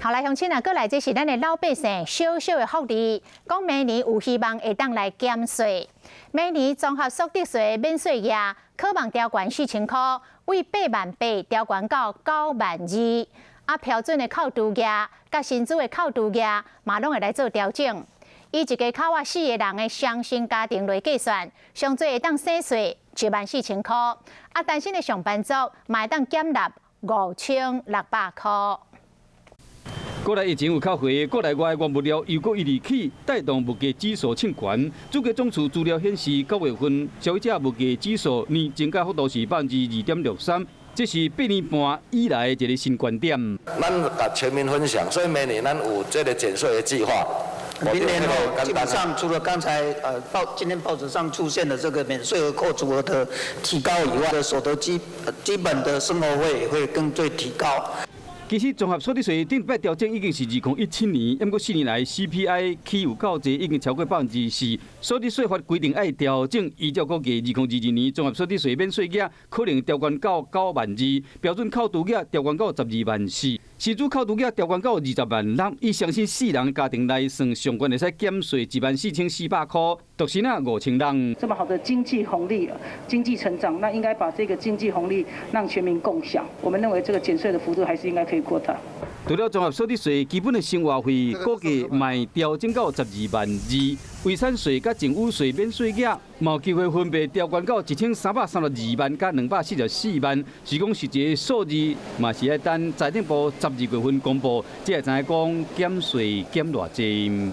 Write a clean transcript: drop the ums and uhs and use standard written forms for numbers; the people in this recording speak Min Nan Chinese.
好來，鄉親啊，閣來這是咱的老百姓小小的福利，講明年有希望會當來減稅。明年綜合所得稅免稅額可望調懸4000箍，為8萬8調懸到9萬2。啊，標準的扣除額佮薪資的扣除額嘛，攏會來做調整。以一家口仔四个人的雙薪家庭來計算，上濟會當省稅14,000箍。啊，單身的上班族嘛會當減納5600箍。國內疫情有較回，國內外原物料又閣一直起，帶動物價指數衝懸。主計總處資料顯示，9月份消費者物價指數年增加幅度是2.63%，這是8年半以來的一個新高點。咱共全民分享，所以明年咱有這個減稅的計劃。明年後基本上除了剛才報今天報紙上出現的這個免稅額扣除額的提高以外，所得基本的生活費也會跟著提高。其實綜合所得稅頂擺調整已經是2017年，毋過4年來 CPI 起有夠濟，已經超過4%。所得稅法規定愛調整，依照估計，2022年綜合所得稅免稅額可能調懸到9萬2，標準扣除額調懸到12萬4，薪資扣除額調懸到20萬6。以雙薪四人家庭來算，上懸會使減稅14,400箍，獨身仔5000人。這麼好的經濟紅利，經濟成長，那應該把這個經濟紅利讓全民共享。我們認為這個減稅的幅度還是應該可以擴大。除了綜合所得稅，基本的生活費估計嘛調整到12萬2，遺產稅佮贈與稅免稅額，嘛有機會分別調懸到1332萬佮244萬。是講實際數字，嘛是愛等財政部12月份公布，才會知影講減稅減偌濟。